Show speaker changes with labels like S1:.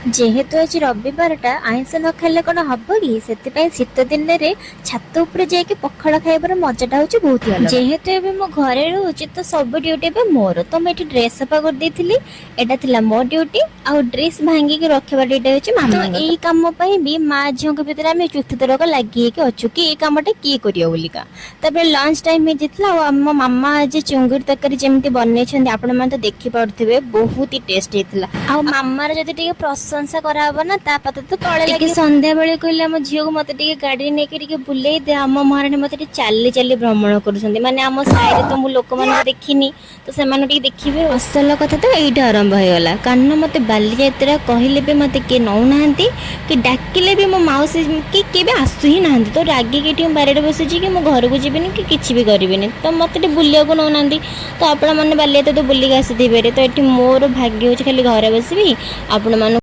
S1: ଯେହେତୁ ଆଜି ରବିବାରଟା, ଆଇଁଷ ନ ଖାଇଲେ କ'ଣ ହବ କି? ସେଥିପାଇଁ ଶୀତ ଦିନରେ ଛାତ ଉପରେ ଯାଇକି ପଖାଳ ଖାଇବାର ମଜାଟା ହେଉଛି ବହୁତ ହି ଅଲଗା। ଯେହେତୁ ଏବେ ମୁଁ ଘରେ ରହୁଛି, ତ ସବୁ ଡ୍ୟୁଟି ଏବେ ମୋର। ତ ମୁଁ ଏଠି ଡ୍ରେସ୍ ସଫା କରିଦେଇଥିଲି, ଏଇଟା ଥିଲା ମୋ ଡ୍ୟୁଟି। ଆଉ ଡ୍ରେସ୍ ଭାଙ୍ଗିକି ରଖିବା ଡ୍ୟୁଟି ହେଉଛି ମାମା। ତ ଏଇ କାମ ପାଇଁ ବି ମା ଝିଅଙ୍କ ଭିତରେ ଆମେ ଯୁକ୍ତିତର୍କ ଲାଗି ହେଇକି ଅଛୁ କି ଏଇ କାମଟା କିଏ କରିବ ବୋଲିକା। ତାପରେ ଲଞ୍ଚ ଟାଇମ୍ ହେଇଯାଇଥିଲା ଆଉ ଆମ ମାମା ଆଜି ଚୁଙ୍ଗୁଡ଼ି ତରକାରୀ ଯେମିତି ବନେଇଛନ୍ତି, ଆପଣମାନେ ତ ଦେଖିପାରୁଥିବେ, ବହୁତ ହି ଟେଷ୍ଟ ହେଇଥିଲା। ଆଉ ମାମାର ଯଦି ଟିକେ ପ୍ରଶଂସା କରାହବ ନା, ତା ପାତ ତ ତଳେ ଲାଗି। ସନ୍ଧ୍ୟାବେଳେ କହିଲେ ଆମ ଝିଅକୁ, ମତେ ଟିକେ ଗାଡ଼ି ନେଇକି ଟିକେ ବୁଲେଇ ଦେ। ଆମ ମହାରାଣୀ ମତେ ଟିକେ ଚାଲି ଚାଲି ଭ୍ରମଣ କରୁଛନ୍ତି। ମାନେ ଆମ ସାହିରେ ତ ମୁଁ ଲୋକମାନଙ୍କୁ ଦେଖିନି, ତ ସେମାନେ ଟିକେ ଦେଖିବେ। ଅସଲ କଥା ତ ଏଇଟା ଆରମ୍ଭ ହେଇଗଲା, କାରଣ ମତେ ବାଲିଯାତ୍ରା କହିଲେ ବି ମତେ କିଏ ନଉନାହାନ୍ତି କି ଡାକିଲେ ବି ମୋ ମାଉସୀ କି କିଏ ବି ଆସୁ ହିଁ ନାହାନ୍ତି। ତ ରାଗିକି ଏଠି ମୁଁ ବାରିଆଡ଼େ ବସିଛି କି ମୁଁ ଘରକୁ ଯିବିନି କି କିଛି ବି କରିବିନି। ତ ମତେ ଟିକେ ବୁଲିବାକୁ ନଉନାହାନ୍ତି। ତ ଆପଣମାନେ ବାଲିଯାତ୍ରା ତ ବୁଲିକି ଆସିଥିବେ। ତ ଏଠି ମୋର ଭାଗ୍ୟ ହେଉଛି ଖାଲି ଘରେ ବସିବି। ଆପଣମାନଙ୍କୁ